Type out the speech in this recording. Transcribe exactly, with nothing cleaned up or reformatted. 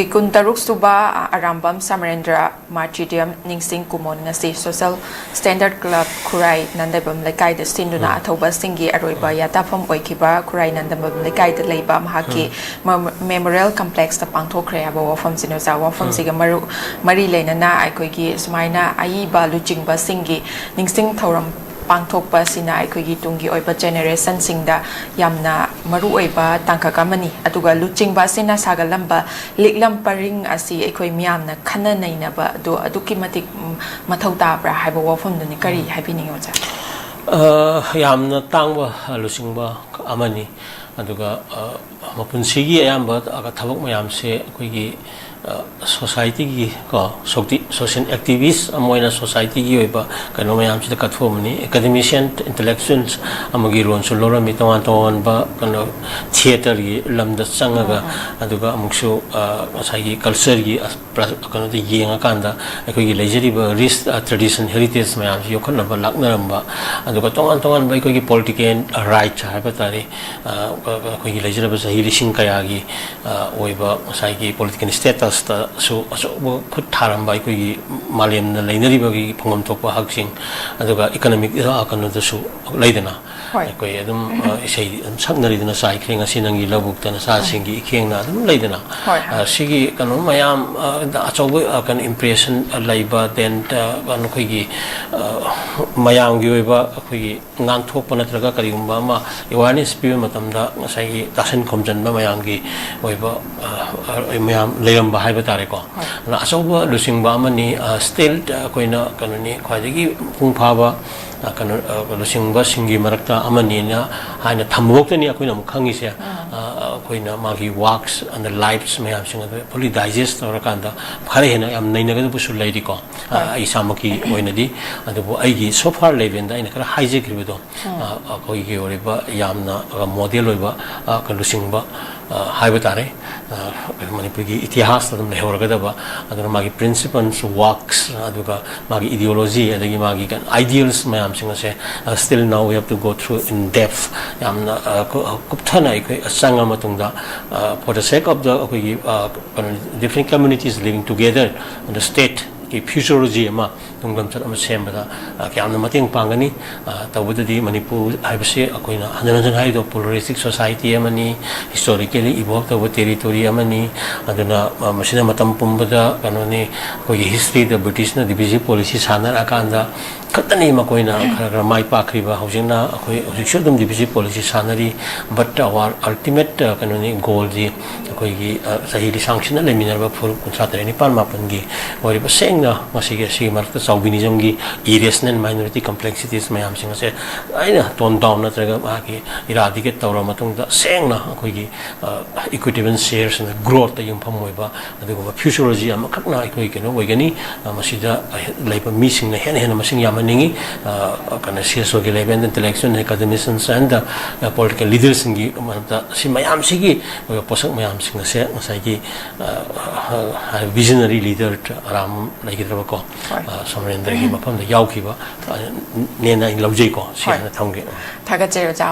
ꯀꯨꯟꯇꯔꯨꯛ ꯁꯨꯕ ꯑꯔꯥꯝꯕꯝ ꯁꯃꯔꯦꯟꯗ꯭ꯔ ꯃꯥꯔꯇꯤꯔꯤꯌꯝ ꯅꯤꯡꯁꯤꯡ ꯀꯨꯝꯑꯣꯟ ꯉꯁꯤ ꯁꯣꯁꯦꯜ ꯁ꯭ꯇꯦꯟꯗꯔꯗ ꯀ꯭ꯂꯕ ꯈꯨꯔꯥꯏ ꯅꯟꯗꯩꯕꯝ ꯂꯩꯀꯥꯏꯗ ꯁꯤꯟꯗꯨꯅ ꯎꯝ꯫ ꯑꯊꯧꯕꯁꯤꯡꯒꯤ ꯑꯔꯣꯏꯕ ꯎꯝ꯫ ꯌꯥꯇꯥꯐꯝ ꯑꯣꯏꯈꯤꯕ ꯈꯨꯔꯥꯏ ꯅꯟꯗꯩꯕꯝ ꯂꯩꯀꯥꯏꯗ ꯂꯩꯕ ꯃꯍꯥꯛꯀꯤ ꯎꯝ꯫ ꯃꯦꯃꯣꯔꯤꯌꯦꯜ ꯀꯝꯄ꯭ꯂꯦꯛꯁꯇ ꯄꯥꯡꯊꯣꯛꯈ꯭ꯔꯦ ꯍꯥꯏꯕ ꯋꯥꯐꯝꯁꯤꯅ ꯑꯣꯖꯥ꯫ ꯎꯝ꯫ ꯋꯥꯐꯝꯁꯤꯒ ꯃꯔꯨ-, ꯃꯔꯤ ꯂꯩꯅꯅ ꯑꯩꯈꯣꯏꯒꯤ ꯁꯨꯃꯥꯏꯅ ꯑꯏꯕ ꯂꯨꯆꯤꯡꯕꯁꯤꯡꯒꯤ ꯅꯤꯡꯁꯤꯡ ꯊꯧꯔꯝ ꯄꯥꯡꯊꯣꯛꯄ ꯑꯁꯤꯅ ꯑꯩꯈꯣꯏꯒꯤ ꯇꯨꯡꯒꯤ ꯑꯣꯏꯕ ꯖꯦꯅꯦꯔꯦꯁꯟꯁꯤꯡꯗ ꯌꯥꯝꯅ ꯃꯔꯨꯑꯣꯏꯕ ꯇꯥꯡꯀꯛ ꯑꯃꯅꯤ꯫ ꯑꯗꯨꯒ ꯂꯨꯆꯤꯡꯕ ꯑꯁꯤꯅ ꯁꯥꯒꯠꯂꯝꯕ ꯂꯤꯛꯂꯝ ꯄꯔꯤꯡ ꯑꯁꯤ ꯑꯩꯈꯣꯏ ꯃꯤꯌꯥꯝꯅ ꯈꯟꯅ ꯅꯩꯅꯕ ꯑꯗꯨ ꯑꯗꯨꯛꯀꯤ ꯃꯇꯤꯛ, ꯎꯝ, ꯃꯊꯧ ꯇꯥꯕ꯭ꯔꯥ ꯍꯥꯏꯕ ꯋꯥꯐꯝꯗꯨꯅꯤ꯫ ꯀꯔꯤ ꯎꯝ꯫ ꯍꯥꯏꯕꯤꯅꯤꯡꯉꯤ ꯑꯣꯖꯥ? ꯑ, ꯌꯥꯝꯅ ꯇꯥꯡꯕ ꯂꯨꯆꯤꯡꯕ ꯑꯃꯅꯤ꯫ ꯑꯗꯨꯒ, ꯑ, ꯃꯄꯨꯟꯁꯤꯒꯤ ꯑꯌꯥꯝꯕ ꯊꯕꯛ ꯃꯌꯥꯝꯁꯦ ꯑꯩꯈꯣꯏꯒꯤ, ꯑ, ꯁꯣꯁꯥꯏꯇꯤꯒꯤ ꯀꯣ, ꯁꯣꯛꯇꯤ-, ꯁꯣꯁꯤꯌꯦꯜ ꯑꯦꯛꯇꯤꯚꯤꯁ ꯑꯃ ꯑꯣꯏꯅ ꯁꯣꯁꯥꯏꯇꯤꯒꯤ ꯑꯣꯏꯕ ꯀꯩꯅꯣ ꯃꯌꯥꯝꯁꯤꯗ ꯀꯠꯊꯣꯛꯑꯝꯕꯅꯤ꯫ ꯑꯦꯀꯥꯗꯦꯃꯤꯁꯤꯌꯥꯟ, ꯏꯟꯇꯦꯂꯦꯛꯆꯨꯋꯦꯜꯁ ꯑꯃꯒꯤ ꯔꯣꯜꯁꯨ ꯂꯧꯔꯝꯃꯤ, ꯇꯣꯉꯥꯟ ꯇꯣꯉꯥꯟꯕ ꯀꯩꯅꯣ ꯊꯤꯌꯦꯇꯔꯒꯤ ꯂꯝꯗ ꯆꯪꯉꯒ, ꯎꯝ, ꯎꯝ꯫ ꯑꯗꯨꯒ ꯑꯃꯨꯛꯁꯨ, ꯑ, ꯉꯁꯥꯏꯒꯤ ꯀꯜꯆꯔꯒꯤ ꯑꯁ-, ꯄ꯭ꯔ-, ꯀꯩꯅꯣꯗ ꯌꯦꯡꯉꯀꯥꯟꯗ ꯑꯩꯈꯣꯏꯒꯤ ꯂꯩꯖꯔꯤꯕ ꯔꯤꯆ, ꯑ, ꯇ꯭ꯔꯦꯗꯤꯁꯟ, ꯍꯦꯔꯤꯇꯦꯖ ꯃꯌꯥꯝꯁꯤ ꯌꯣꯛꯈꯠꯅꯕ ꯂꯥꯛꯅꯔꯝꯕ, ꯑꯗꯨꯒ ꯇꯣꯉꯥꯟ ꯇꯣꯉꯥꯟꯕ ꯑꯩꯈꯣꯏꯒꯤ ꯄꯣꯂꯤꯇꯤꯀꯦꯜ ꯔꯥꯏꯠꯁ ꯍꯥꯏꯕ ꯇꯥꯔꯦ, ꯑ, ꯑꯩꯈꯣꯏꯒꯤ ꯂꯩꯖꯔꯕ ꯆꯍꯤ ꯂꯤꯁꯤꯡ ꯀꯌꯥꯒꯤ, ꯑ, ꯑꯣꯏꯕ ꯉꯁꯥꯏꯒꯤ ꯄꯣꯂꯤꯇꯤꯀꯦꯜ ꯁ꯭ꯇꯦꯇꯁꯇꯁꯨ ꯑꯆꯧꯕ ꯈꯨꯠ ꯊꯥꯔꯝꯕ ꯑꯩꯈꯣꯏꯒꯤ ꯃꯥꯂꯦꯝꯅ ꯂꯩꯅꯔꯤꯕꯒꯤ ꯐꯪꯐꯝ ꯊꯣꯛꯄ ꯍꯛꯁꯤꯡ, ꯑꯗꯨꯒ ꯏꯀꯅꯣꯃꯤꯛ, ꯑ, ꯀꯩꯅꯣꯗꯁꯨ ꯂꯩꯗꯅ, ꯍꯣꯏ꯫ ꯑꯩꯈꯣꯏ ꯑꯗꯨꯝ, ꯑ, ꯏꯁꯩ ꯑꯗꯨꯝ ꯁꯛꯅꯔꯤꯗꯅ, "ꯆꯥꯏꯈ꯭ꯔꯦ ꯉꯁꯤ ꯅꯪꯒꯤ ꯂꯧꯕꯨꯛꯇ ꯅꯆꯥꯁꯤꯡꯒꯤ ꯏꯈꯦꯡꯅ" ꯑꯗꯨꯝ ꯂꯩꯗꯅ꯫ ꯍꯣꯏ, ꯍꯣꯏ꯫ ꯑ, ꯁꯤꯒꯤ ꯀꯩꯅꯣ ꯃꯌꯥꯝ, ꯑ, ꯑꯆꯧꯕ, ꯑ, ꯀꯩꯅꯣ ꯏꯝꯄ꯭ꯔꯦꯁꯟ ꯂꯩꯕ, ꯗꯦꯟ, ꯑ, ꯀꯩꯅꯣ ꯑꯩꯈꯣꯏꯒꯤ, ꯑ, ꯃꯌꯥꯝꯒꯤ ꯑꯣꯏꯕ ꯑꯩꯈꯣꯏꯒꯤ ꯉꯥꯡꯊꯣꯛꯄ ꯅꯠꯇ꯭ꯔꯒ ꯀꯔꯤꯒꯨꯝꯕ ꯑꯃ ꯑꯦꯋꯥꯔꯅꯦꯁ ꯄꯤꯕ ꯃꯇꯝꯗ ꯉꯁꯥꯏꯒꯤ ꯇꯥꯁꯤꯟ ꯈꯣꯝꯖꯤꯟꯕ ꯃꯌꯥꯝꯒꯤ ꯑꯣꯏꯕ, ꯑ, ꯑ, ꯃꯌꯥꯝ ꯂꯩꯔꯝꯕ ꯍꯥꯏꯕ ꯇꯥꯔꯦꯀꯣ꯫ ꯍꯣꯏ꯫ ꯑꯗꯨꯅ ꯑꯆꯧꯕ ꯂꯨꯆꯤꯡꯕ ꯑꯃꯅꯤ, ꯑ, ꯁ꯭ꯇꯤꯜ ꯑꯩꯈꯣꯏꯅ ꯀꯩꯅꯣꯅꯤ, ꯈ꯭ꯋꯥꯏꯗꯒꯤ ꯃꯄꯨꯡ ꯐꯥꯕ, ꯑ, ꯀꯩꯅꯣ, ꯑ, ꯂꯨꯆꯤꯡꯕꯁꯤꯡꯒꯤ ꯃꯔꯛꯇ ꯑꯃꯅꯤꯅ ꯍꯥꯏꯅ ꯊꯝꯕꯐꯥꯎꯇꯅꯤ ꯑꯩꯈꯣꯏꯅ ꯑꯃꯨꯛ ꯈꯪꯉꯤꯁꯦ꯫ ꯎꯝ꯫ ꯑ, ꯑꯩꯈꯣꯏꯅ ꯃꯥꯒꯤ ꯋꯥꯔꯛꯁ ꯑꯦꯟ ꯗ ꯂꯥꯏꯐꯁ ꯃꯌꯥꯝꯁꯤꯡ ꯑꯗꯨ ꯐꯨꯜꯂꯤ ꯗꯥꯏꯖꯦꯁ ꯇꯧꯔꯀꯥꯟꯗ ꯈꯔ ꯍꯦꯟꯅ ꯌꯥꯝ ꯅꯩꯅꯒꯗꯕꯁꯨ ꯂꯩꯔꯤꯀꯣ꯫ ꯑ, ꯍꯣꯏ꯫ ꯑꯩ ꯏꯁꯥꯃꯛꯀꯤ ꯑꯣꯏꯅꯗꯤ꯫ ꯑꯗꯨꯕꯨ ꯑꯩꯒꯤ so far level ꯗ ꯑꯩꯅ ꯈꯔ ꯍꯥꯏꯖꯈꯤꯕꯗꯣ, ꯎꯝ꯫ ꯑ, ꯑꯩꯈꯣꯏꯒꯤ ꯑꯣꯏꯔꯤꯕ ꯌꯥꯝꯅ, ꯑ, ꯃꯣꯗꯦꯜ ꯑꯣꯏꯕ, ꯑ, ꯀꯩꯅꯣ ꯂꯨꯆꯤꯡꯕ ꯍꯥꯏꯕ ꯇꯥꯔꯦ, ꯃꯅꯤꯄꯨꯔꯒꯤ ꯏꯇꯤꯍꯥꯁꯇ ꯑꯗꯨꯝ ꯂꯩꯍꯧꯔꯒꯗꯕ꯫ ꯑꯗꯨꯅ ꯃꯥꯒꯤ principles, works, ꯑꯗꯨꯒ ꯃꯥꯒꯤ ideology, ꯑꯗꯒꯤ ꯃꯥꯒꯤ ideals ꯃꯌꯥꯝꯁꯤꯡ ꯑꯁꯦ still now we have to go through in depth, ꯌꯥꯝꯅ ꯀꯨꯞꯊꯅ ꯑꯩꯈꯣꯏ ꯆꯪꯉ ꯃꯇꯨꯡꯗ, for the sake of the ꯑꯩꯈꯣꯏꯒꯤ ꯀꯩꯅꯣ, different communities living together in the stateꯀꯤ futurology ꯑꯃ, ꯇꯨꯡꯂꯝꯆꯠ ꯑꯃ ꯁꯦꯝꯕꯗ ꯀꯌꯥꯝꯅ ꯃꯇꯦꯡ ꯄꯥꯡꯒꯅꯤ꯫ ꯇꯧꯕꯗꯗꯤ ꯃꯅꯤꯄꯨꯔ ꯍꯥꯏꯕꯁꯤ ꯑꯩꯈꯣꯏꯅ ꯍꯟꯖꯤꯟ ꯍꯟꯖꯤꯟ ꯍꯥꯏꯔꯤꯗꯣ pluralistic society ꯑꯃꯅꯤ, historically evolve ꯇꯧꯕ territory ꯑꯃꯅꯤ꯫ ꯑꯗꯨꯅ ꯃꯁꯤꯅ ꯃꯇꯝ ꯄꯨꯝꯕꯗ ꯀꯩꯅꯣꯅꯤ, ꯑꯩꯈꯣꯏꯒꯤ historyꯗ Britishꯅ divisive policy ꯁꯥꯟꯅꯔꯛꯑꯀꯥꯟꯗ ꯈꯛꯇꯅꯤ ꯃꯈꯣꯏꯅ ꯈꯔ ꯈꯔ ꯃꯥꯏ ꯄꯥꯛꯈ꯭ꯔꯤꯕ꯫ ꯍꯧꯖꯤꯛꯅ ꯑꯩꯈꯣꯏ ꯍꯧꯖꯤꯛꯁꯨ ꯑꯗꯨꯝ divisive policy ꯁꯥꯟꯅꯔꯤ, but our ultimate ꯀꯩꯅꯣꯅꯤ, goalꯗꯤ ꯑꯩꯈꯣꯏꯒꯤ ꯆꯍꯤ ꯂꯤꯁꯥꯡꯁꯤꯠꯅ ꯂꯩꯃꯤꯟꯅꯔꯕ ꯐꯨꯔꯨꯞ ꯀꯨꯟꯊ꯭ꯔꯥ ꯇꯔꯦꯠ ꯅꯤꯄꯥꯟ ꯃꯥꯄꯟꯒꯤ ꯑꯣꯏꯔꯤꯕ ꯁꯦꯡꯅ ꯃꯁꯤꯒꯤ, ꯑꯁꯤꯒꯤ ꯃꯔꯛꯇ chauvinismꯒꯤ irrational minority complexities ꯃꯌꯥꯝꯁꯤꯡ ꯑꯁꯦ ꯂꯣꯏꯅ tone down ꯅꯠꯇ꯭ꯔꯒ ꯃꯥꯒꯤ eradicate ꯇꯧꯔꯕ ꯃꯇꯨꯡꯗ ꯁꯦꯡꯅ ꯑꯩꯈꯣꯏꯒꯤ equitable shares and growthꯇ ꯌꯨꯝꯐꯝ ꯑꯣꯏꯕ ꯑꯗꯨꯒꯨꯝꯕ futurology ꯑꯃꯈꯛꯅ ꯑꯩꯈꯣꯏ ꯀꯩꯅꯣ ꯑꯣꯏꯒꯅꯤ꯫ ꯃꯁꯤꯗ ꯂꯩꯕ ꯃꯤꯁꯤꯡꯅ ꯍꯦꯟꯅ ꯍꯦꯟꯅ ꯃꯁꯤꯡ ꯌꯥꯝꯍꯟꯅꯤꯡꯉꯤ꯫ ꯀꯩꯅꯣ, CSOꯒꯤ level, intellectual, academicians and political leadersꯁꯤꯡꯒꯤ ꯃꯔꯛꯇ ꯁꯤ ꯃꯌꯥꯝꯁꯤꯒꯤ ꯑꯣꯏꯕ ꯄꯣꯠꯁꯛ ꯃꯌꯥꯝꯁꯤꯡ ꯑꯁꯦ ꯉꯁꯥꯏꯒꯤ visionary leader ꯑꯔꯥꯝ ꯂꯩꯒꯗ꯭ꯔꯕꯀꯣ, ꯁꯣꯃꯔꯦꯟꯗ꯭ꯔꯒꯤ ꯃꯐꯝꯗ ꯌꯥꯎꯈꯤꯕ ꯅꯦꯅ ꯑꯩ ꯂꯧꯖꯩꯀꯣ꯫ ꯁꯤ ꯍꯥꯟꯅ ꯊꯝꯒꯦ꯫ ꯊꯥꯒꯠꯆꯔꯤ ꯑꯣꯖꯥ꯫